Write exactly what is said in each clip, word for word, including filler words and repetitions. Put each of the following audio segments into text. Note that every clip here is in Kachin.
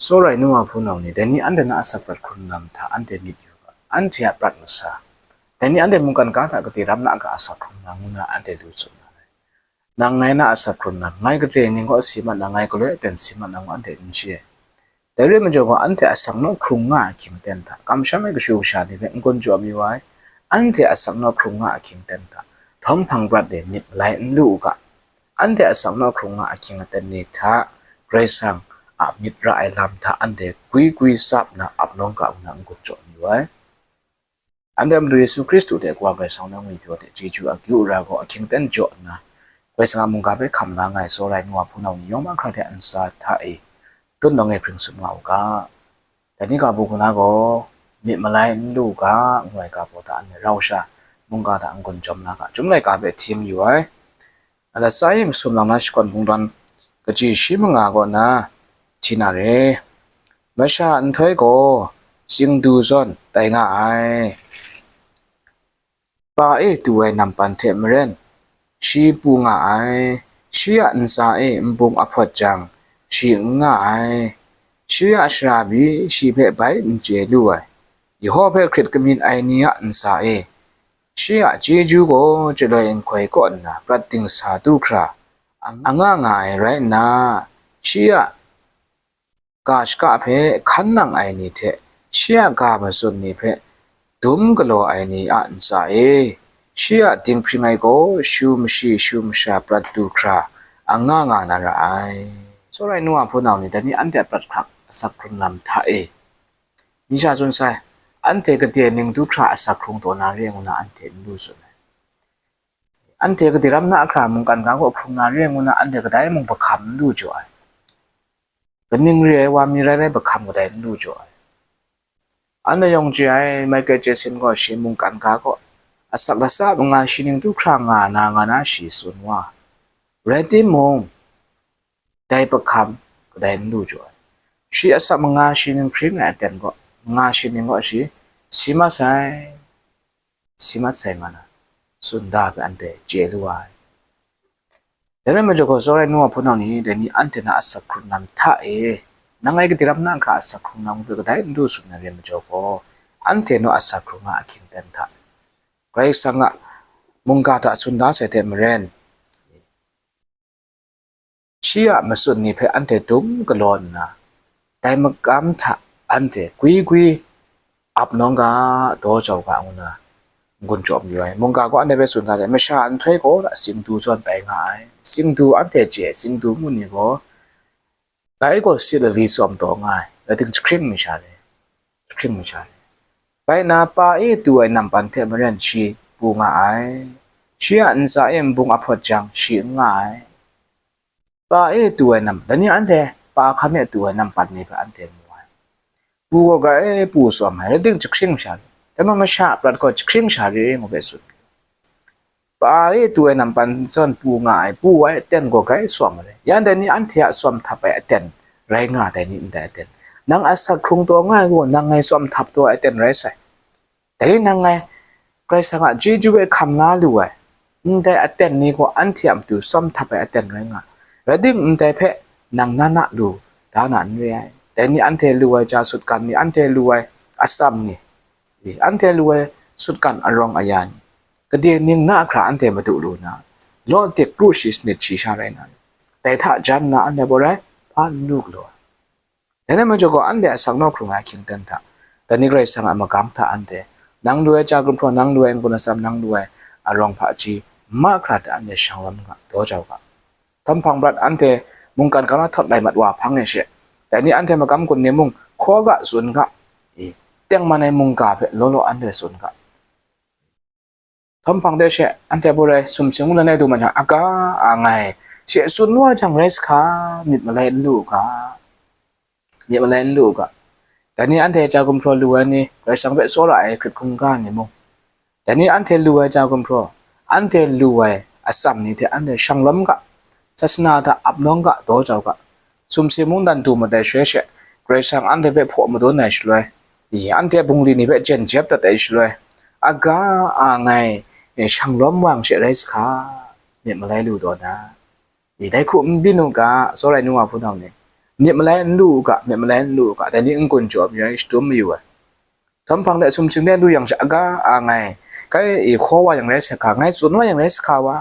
Tsawra ai nu wa hpunau ni, dai ni anhte na asak prat hkrung lam hta anhte myit yu ga, anhte a prat masa, dai ni anhte mungkan ga hta gade ram na ga asak hkrung na ngu na anhte lu tsun na rai. Nang ngai na asak hkrung lam, ngai gade ning gaw si mat na, ngai galoi aten si mat na ngu anhte n chye ai. Dai rai majaw gaw, anhte asak naw hkrung nga ai ahkying aten hta, kamsham ai kashu kasha ni hpe n-gun jaw mayu ai. Anhte asak naw hkrung nga ai ahkying aten hta, htawm hpang prat e myit malai n lu u ga. Anhte asak naw hkrung nga ai ahkying aten ni hta, Karai Kasang a myit ra ai lam hta anhte gwi gwi tsap nna ap nawng ga nna n-gun jaw mayu ai. Anhte a Madu Yesu Hkristu hte Kawa Karai Kasang na ngwipyaw hte chyeju akyu ara gaw ahkying aten jaw nna, Karai Kasang a mungga hpe hkam la nga ai tsawra ai nu wa hpunau ni yawng mahkra hte a ntsa hta e tut nawng e hpring tsup nga u ga. Dai ni ga baw hku na gaw, myit malai n lu u ga, ngu ai ga baw hta anhte rau sha mungga hta n-gun jawm la ga, Chyum laika hpe hti mayu ai. Latsa e masum lang na shakawn kungdawn kaji shi manga kaw na hti na re. Masha nhtoi gaw tsingdu zawn tai nga ai. Pa e tu ai nampan hte maren, shi pu nga ai. Shi a ntsa e nbung ahpawt jang, shi n nga ai. Shi a shara pyi shi hpe bai n chye lu ai. Yawhawng hpe hkrit kamyin ai ni a ntsa e, shi a chyeju gaw chyaloi nhtoi kaw nna prat dingsa du hkra, a nga nga ai rai nna, shi a ga shaka hpe hkan nang ai ni hte shi a ga matsun ni hpe dum galaw ai ni a ntsa e, shi a dinghpring ai gaw shu mashi shu masha prat du hkra a nga nga na ra ai. Tsawra ai nu wa hpunau ni, dai ni anhte a prat hkrak asak hkrung lam hta e, mi sha tsun sai, anhte gade ning du hkra asak hkrung taw na re ngu na anhte n lu tsun ai. Anhte gade ram na hkra mungkan ga kaw hkrung na re ngu na anhte kadai mung bahkam n lu jaw ai. Kaning re ai wa mi rai rai bahkam kadai n lu jaw ai. Anhte yawng chye ai, Michael Jackson gaw shi mungkan ga kaw asak latsa manga shi ning du hkra nga na nga na shi tsun wa. Rai timung, dai bahkam kadai n lu jaw ai. Shi asak manga shi ning hpring ai aten gaw, manga shi ning gaw shi si mat sai, si mat sai nga na tsun da hpe anhte chye lu ai. Dai rai majaw gaw, tsawra ai nu wa hpunau ni, dai ni anhte na asak hkrung lam hta e, nang ngai gade ram na hkra asak hkrung lam hpe kadai n lu tsun na re majaw gaw, anhte naw asak hkrung nga ahkying aten hta, Karai Kasang a mungga hta tsun da sai hte maren, shi a matsun ni hpe anhte dum galaw nna, dai makam hta anhte gwi gwi ap nawng ga, daw jau ga, ngu na n-gun jaw mayu ai. Mungga gaw anhte hpe tsun ga ai, masha nhtoi gaw tsingdu zawn tai nga ai. Tsingdu anhte chye ai, tsingdu ngu ni gaw, gai gaw sit lali tsawm taw nga ai, rai ting, jahkring masha re, jahkring masha re. Bai nna, pa e tu ai nampan hte maren shi pu nga ai. Shi a ntsa e nbung ahpawt jang, shi n nga ai. Pa e tu ai nam, dai ni anhte pa hkan e tu ai nampan ni hpe anhte mu ai. Pu gaw grai pu tsawm ai, rai ting, jahkring masha re. Dai majaw masha a prat gaw jahkring masha re ngu hpe tsun. Pa e tu ai nampan zawn pu nga ai, pu ai aten gaw grai tsawm ai. Yan dai ni anhte a tsawm htap ai aten rai nga ai, dai ni ndai aten. Nang asak hkrung taw nga ai gaw, nang ngai tsawm htap taw ai aten rai sai. Dai ni nang ngai Karai Kasang a chyeju e hkam la lu ai, ndai aten ni gaw anhte a matu tsawm htap ai aten rai nga ai. Rai timung, ndai hpe nang na na lu da na n re ai. Dai ni anhte lu ai ja sutgan ni, anhte lu ai atsam ni, i, anhte lu ai sutgan arawng aya ni, gade ning na hkra anhte madu lu na, law dik kru shi sanit shi sha rai na, dai hta jan nna anhte baw rai hpa n lu galaw ai. Dai rai majaw gaw, anhte asak naw hkrung ai ahkying aten hta, dai ni Karai Kasang a magam hta anhte, nang lu ai ja gumhpraw, nang lu ai n-gun atsam, nang lu ai arawng hpaji, mahkra hta anhte shanglawm nga, daw jau ga. Htawm hpang prat anhte mungkan ga na htawt lai mat wa hpang e she, dai ni anhte magam gun ni mung hkaw ga, tsun ga, i, tengman ai mungga hpe law law anhte tsun ga. Htawm hpang de she, anhte baw rai sumsing mungdan e du ma jang, aga a ngai, she tsun wa jang rai sa hka, myit malai n lu u ga, myit malai n lu u ga. Dai ni anhte ja gumhpraw lu ai ni, Karai Kasang hpe tsawra ai hkrit hkungga ni mung, dai ni anhte lu ai ja gumhpraw, anhte lu ai atsam ni hte anhte shanglawm ga, sasana hta ap nawng ga, daw jau ga. Sumsing mungdan du mat ai shaloi she, Karai Kasang anhte hpe hpaw madun ai shaloi, i, anhte bungli ni hpe jen jep dat ai shaloi, aga a ngai, e, shanglawm wa yang she rai sa hka, myit malai lu taw na. I, dai hku n byin u ga, tsawra ai nu wa hpunau ni, myit malai n lu u ga, myit malai n lu u ga, dai ni n-gun jaw ai majaw shadum mayu ai. Htawm hpang de sumsing de lu yang sha, aga a ngai, kai e hkaw wa yang rai sa hka, ngai tsun wa yang rai sa hka wa,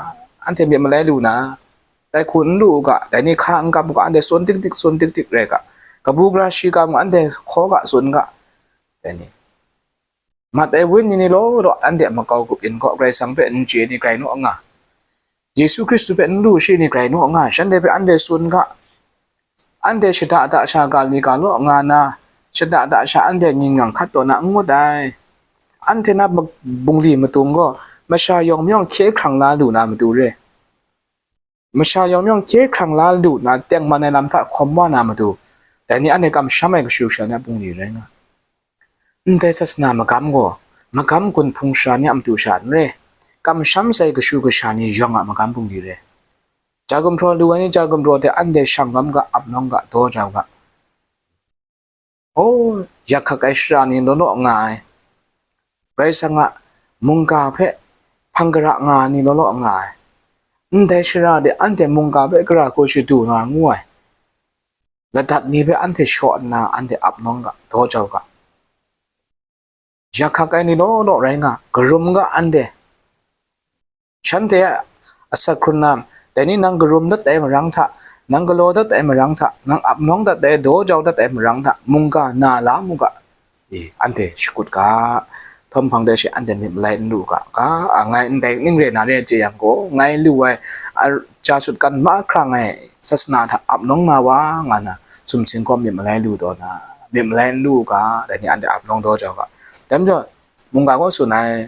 anhte myit malai lu na, dai hku n lu u ga, dai ni hka n gap u ga, anhte tsun dik dik, tsun dik dik rai ga, kabu gara shiga mung anhte hkaw ga, tsun ga, dai ni. Mat ai wenyi ni law law anhte a makau grup yin gaw Karai Kasang hpe n chye ni grai naw nga, Yesu Hkristu hpe n lu shi ni grai naw nga, shanhte hpe anhte tsun ga, anhte shada da sha ga li ga law nga na, shada da sha anhte ngin ngang hkat taw na n ngut ai. Anhte na bungli matung gaw masha yawng mayawng hkye hkrang la lu na matu re. Masha yawng mayawng hkye hkrang la lu na tengman ai lam hta hkawm wa na matu, dai ni anhte kamsham ai kashu kasha ni a bungli rai nga. Ndai sasana magam gaw, magam gun hpung sara ni a matu sha n re, kamsham sai kashu kasha ni yawng a magam bungli re. Ja gumhpraw lu ai ni ja gumhpraw hte anhte shang lawm ga, ap nawng ga, daw jau ga. O, yak hkak ai shara ni law law nga ai, Karai Kasang a mungga hpe hpang gara nga ai ni law law nga ai. Ndai shara de anhte mungga hpe gara hku shadu nga ngu ai. Ladat ni hpe anhte shaw nna anhte ap nawng ga, daw jau ga. Yak hkak ai ni law law rai nga, karum ga anhte. Shanhte a asak hkrun lam, dai ni nang karum dat ai marang hta, nang galaw dat ai marang hta, nang ap nawng dat ai, daw jau dat ai marang hta, mungga na la mu ga. E, anhte shakut ga, htawm hpang de shi anhte myit malai n lu ga, ga, a, ngai ndai ning re na re chye yang gaw, ngai lu ai, a, ja sut kan mahkra ngai sasana hta ap nawng na wa, nga na, sumsing gaw myit malai lu taw na, myit malai n lu ga, dai ni anhte ap nawng daw jau ga. Dai majaw, mungga gaw tsun ai,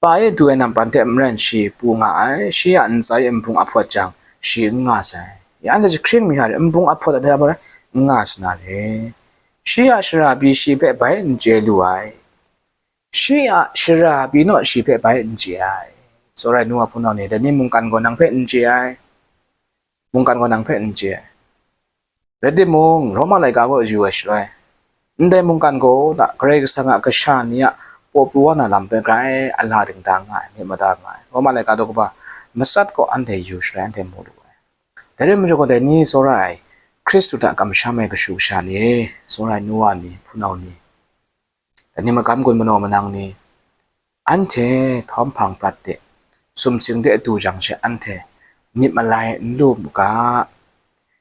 pa e du ai nampan hte maren shi pru nga ai, shi a ntsa e nbung ahpawt jang, shi n nga sai. Ya anhte jahkring mi hta re, nbung ahpawt a hte n nga sa na re. Shi a shara pyi shi hpe bai n chye lu ai. Shi a shara pyi naw shi hpe bai n chye ai. Tsawra ai nu wa hpunau ni, dai ni mungkan gaw nang hpe n chye ai. Mungkan gaw nang hpe n chye ai. Rai timung, Roma laika gaw yu ai shaloi, ndai mungkan gaw da Karai Kasang a kasha ni a paw pru wa na lam hpe grai a la dingdang nga ai, myit mada nga ai. Roma laika daw kaba matsat gaw anhte yu shaloi anhte mu lu ai. Dai rai majaw gaw, dai ni tsawra ai, Hkristu hta kamsham ai kashu kasha ni, tsawra ai nu wa ni, hpunau ni, dai ni magam gun manaw manang ni, anhte htawm hpang prat de, sumsing de du jang she anhte myit malai n lu mu ga.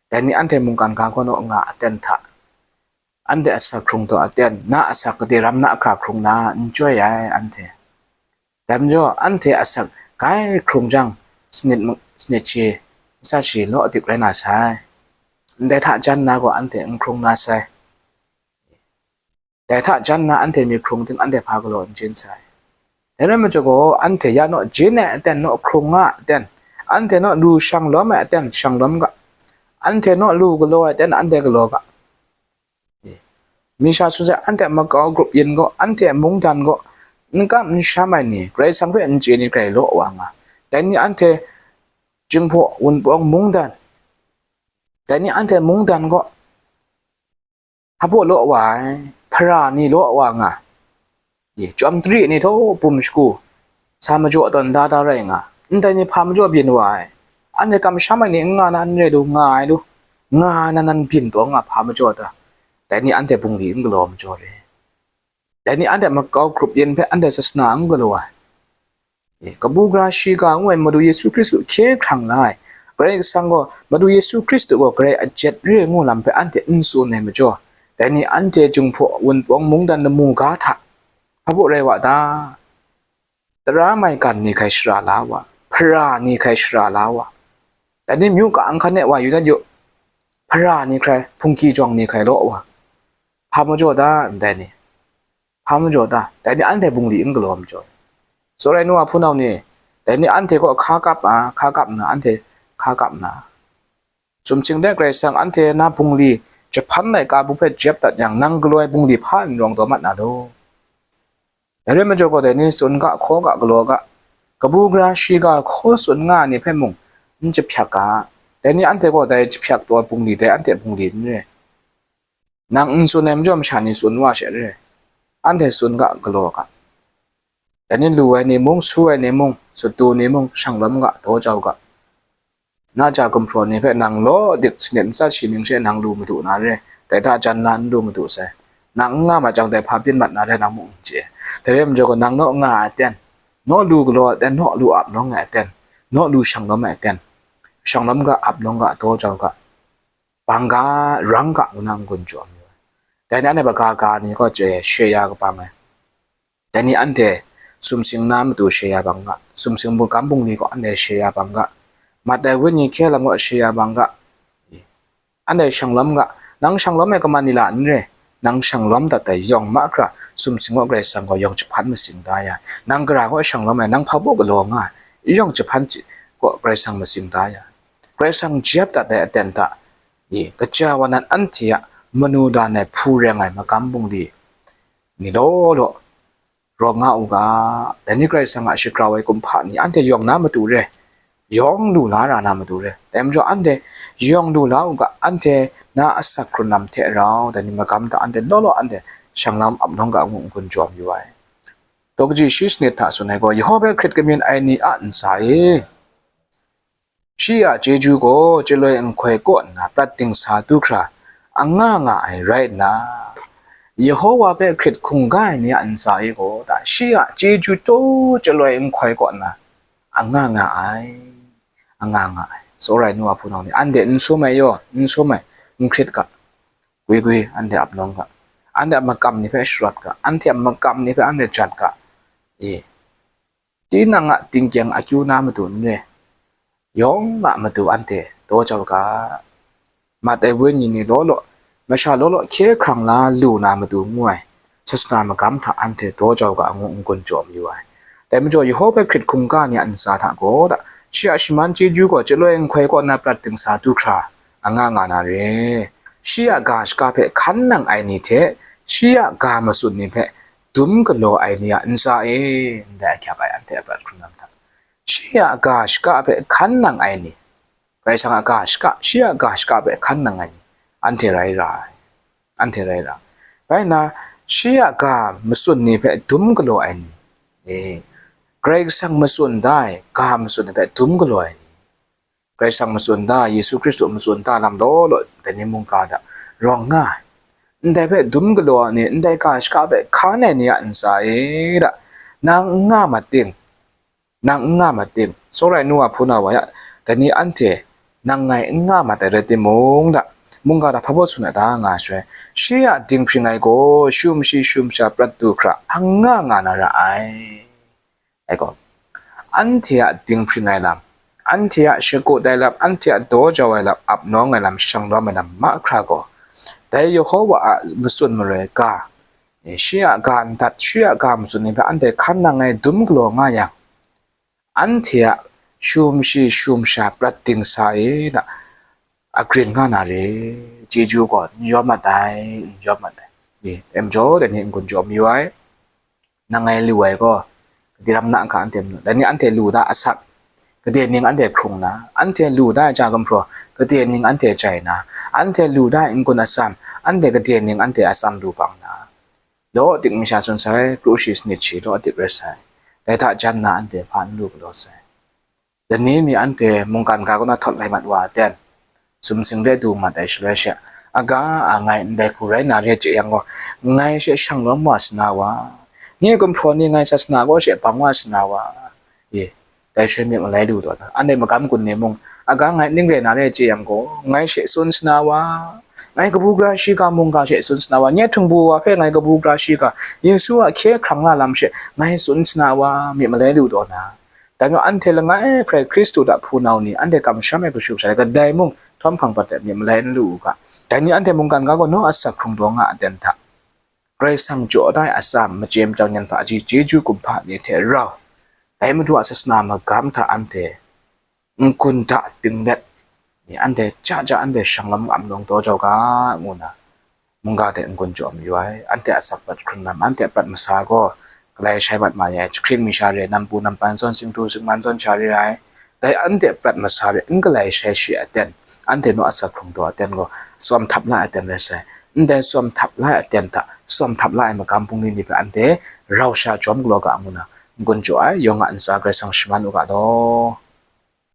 Dai ni anhte mungkan ga gaw naw nga aten hta, anhte asak hkrung taw aten, na asak gade ram na ahkra hkrung na n chyoi ai anhte. Dai majaw, anhte asak gai hkrung jang, sanit, sanit shi, matsat shi law dik rai na sai. Ndai hta jan na gaw anhte n hkrung na sai. Dai hta jan na anhte myit hkrung ting anhte hpa galaw n chyen sai. Dai rai majaw gaw, anhte ya naw jin ai aten naw hkrung nga aten, anhte naw lu shang lawm ai aten shang lawm ga, anhte naw lu galaw ai aten anhte galaw ga. Mi sha tsun sai, anhte a makau grup yin gaw, anhte a mungdan gaw, n kam n sham ai ni, Karai Kasang hpe n chye ni grai law wa nga. Dai ni anhte jinghpaw wunpawng mungdan, dai ni anhte mungdan gaw, hpa baw law wa ai, hpara ni law wa nga, e, chyawm tari ni htaw bum shagu, sa majaw tawn da da rai nga, ndai ni hpa majaw byin wa ai, anhte kamsham ai ni n nga na n re lu, nga ai lu, nga na nan byin taw nga hpa majaw ta, dai ni anhte bungli n galaw majaw re, dai ni anhte makau grup yin hpe anhte sasana n galaw ai. E, kabu gara shiga ngu ai Madu Yesu Hkristu hkye hkrang la ai. Karai Kasang gaw, Madu Yesu Hkristu gaw Karai a jet re ngu lam hpe anhte n tsun ai majaw, dai ni anhte jinghpaw wunpawng mungdan lamu ga hta, hpa baw rai wa ta? Tara maigan ni hkai shara la wa, hpara ni hkai shara la wa, dai ni myu ka ahkang e wa yu dat yu, hpara ni hkrai, hpungki jawng ni hkai law wa, hpa majaw ta ndai ni? Hpa majaw ta? Dai ni anhte bungli n galaw majaw. Tsawra ai nu wa hpunau ni, dai ni anhte kaw hka kap a, hka kap nna, anhte hka kap nna, sumsing de Karai Kasang anhte na bungli jahpan laika bu hpe jep dat yang, nang galaw ai bungli hpa n rawng taw mat na law? Dai rai majaw gaw, dai ni tsun ga, hkaw ga, galaw ga, kabu gara shiga hkaw tsun nga ai ni hpe mung n jahpyak ga, dai ni anhte gaw dai jahpyak taw ai bungli dai anhte bungli n re. Nang n tsun ai majaw masha ni tsun wa she re, anhte tsun ga, galaw ga. Dai ni lu ai ni mung, su ai ni mung, sut du ni mung, shang lawm ga, daw jau ga. Na ja gumhpraw ni hpe nang law dik sanit matsat shi ning she nang lu madu na re, dai hta jan na n lu madu sai. Nang n nga ma jang dai hpa byin mat na re nang mung n chye. Dai re majaw gaw nang naw nga ai aten, naw lu galaw ai aten, naw lu ap nawng ai aten, naw lu shanglawm ai aten, shanglawm ga, ap nawng ga, daw jau ga, bang ga, rang ga ngu na n-gun jaw mayu ai. Dai ni anhte baga ga ni gaw chye, share ya kabang ai. Dai ni anhte sumsing na matu share ya bang ga, sumsing bungkam bungli gaw anhte share ya bang ga, Matai Wenyi hkye lam gaw share ya bang ga, anhte shanglawm ga, nang shanglawm ai kaman ni la n re, nang shanglawm dat ai yawng mahkra sumsing gaw Karai Kasang gaw yawng jahpan masing da ya, nang gara gaw shanglawm ai, nang hpa baw galaw nga ai, yawng jahpan gaw Karai Kasang masing da ya, Karai Kasang jep dat ai aten hta, i, kaja wa nan anhte a manu dan ai hpu reng ai magam bungli ni law law rawng nga u ga, dai ni Karai Kasang a shagrau ai kumhpa ni anhte yawng na matu re, yawng lu la ra na matu re. Dai majaw anhte yawng lu la u ga, anhte na asak hkrun lam hte rau, dai ni magam hta anhte law law anhte shanglawm ap nawng ga ngu n-gun jaw mayu ai. Daw kaji shi sanit hta tsun ai gaw, Yawhawh hpe hkrit kamyin ai ni a ntsa e, shi a chyeju gaw chyaloi nhtoi kaw nna prat dingsa du hkra anga nga ai rai nna, Yawhawh hpe hkrit hkungga ai ni a ntsa e gaw, da shi a chyeju taw chyaloi nhtoi kaw nna anga nga ai, anga nga ai. Tsawra ai nu a hpunau ni, anhte n sum ai yaw, n sum ai, n hkrit ga, gwi gwi anhte ap nawng ga, anhte a makam ni hpe sharawt ga, anhte a makam ni hpe anhte jat ga, e, tinang a tingkyang akyu na matu n re, yawng a matu anhte daw jau ga, Matai Wenyi ni law law, masha law law hkye hkrang la lu na matu ngu ai sasana magam hta anhte daw jau ga ngu n-gun jaw mayu ai. Dai majaw Yawhawh hpe hkrit hkungga ni a ntsa hta gaw, da shi a shaman chyeju gaw chyaloi nhtoi kaw nna prat dingsa du hkra anga nga na re. Shi a ga shaka hpe hkan nang ai ni hte shi a ga matsun ni hpe dum galaw ai ni a ntsa e, ndai ahkyak ai anhte a prat hkrun lam hta, shi a ga shaka hpe hkan nang ai ni, Karai Kasang a ga shaka, shi a ga shaka hpe hkan nang ai ni, anhte rai ra ai, anhte rai ra ai. Rai nna, shi a ga matsun ni hpe dum galaw ai ni, e, Karai Kasang matsun da ai ga matsun ni hpe dum galaw ai ni, Karai Kasang matsun da, Yesu Hkristu matsun da lam law law, dai ni mungga hta rawng nga ai. Ndai hpe dum galaw ai ni, ndai ga shaka hpe hkan ai ni a ntsa e, da, nang n nga mat ting, nang n nga mat ting, tsawra ai nu a hpunau wa ya, dai ni anhte nang ngai n nga mat ai rai timung, da, mungga hta hpa baw tsun ai ta nga ai shaloi, shi a dinghpring ai gaw shum shi shum sha prat du hkra anga nga na ra ai. Ai gaw, anhte a dinghpring ai lam, anhte a shakut ai lam, anhte a daw jau ai lam, ap nawng ai lam, shanglawm ai lam mahkra gaw, dai Yawhawh a matsun maroi ga, e, shi a ga ndat, shi a ga matsun ni hpe anhte hkan nang ai dum galaw nga yang, anhte a shum shi shum sha prat dingsa e, da, agrin nga na re, chyeju gaw n yawm mat ai, n yawm mat ai. E, dai majaw dai ni n-gun jaw mayu ai. Nang ngai lu ai gaw, gade ram na ga anhte manu, dai ni anhte lu da asak, gade ning anhte hkrung na, anhte lu da ai ja gumhpraw, gade ning anhte jai na, anhte lu da ai n-gun atsam, anhte gade ning anhte atsam lu bang na, law dik masha tsun sai, kru shi sanit shi law dik rai sai, dai hta jan na anhte hpa n lu galaw sai. Lani mi anhte mungkan ga kaw na htawt lai mat wa aten, sumsing de du mat ai shaloi she, aga a ngai ndai hku rai na re chye yang gaw, ngai she shang lawm wa sa na wa, nye gumhpraw ni ngai sasana kaw she bang wa sa na wa, e, dai shaloi myit malai lu taw na, anhte magam gun ni mung, aga ngai ning re na re chye yang gaw, ngai she tsun sa na wa, ngai kabu gara shiga mungga she tsun sa na wa, nye htingbu wa hpe ngai kabu gara shiga, Yesu a hkye hkrang la lam she ngai tsun sa na wa, myit malai lu taw na, dai majaw anhte langai hpe Hkristu hta hpunau ni anhte kamsham ai hpe shut sha ai, kadai mung htawm hpang prat ai myit malai n lu u ga, dai ni anhte mungkan ga gaw naw asak hkrung taw nga aten hta, Karai Kasang jaw da ai atsam, machye machyang, nyan hpaji, chyeju kumhpa ni hte rau, dai Madu a sasana magam hta anhte n-gun da ting let, ni anhte ja ja anhte shang lam ngam lawng taw jau ga, ngu na, mungga hte n-gun jaw mayu ai. Anhte a asak prat hkrun lam, anhte a prat masa gaw galai shai mat ma ai, jahkring mi sha re ai, nampu nampan zawn, singtu singman zawn sha re ai. Dai anhte a prat masa re n galai shai shi aten, anhte naw asak hkrung taw aten gaw tsawm htap la ai aten rai sai. Ndai tsawm htap la ai aten hta tsawm htap la ai magam bungli ni hpe anhte rau sha jawm galaw ga, ngu na n-gun jaw ai. Yawng a ntsa Karai Kasang shaman u ga law.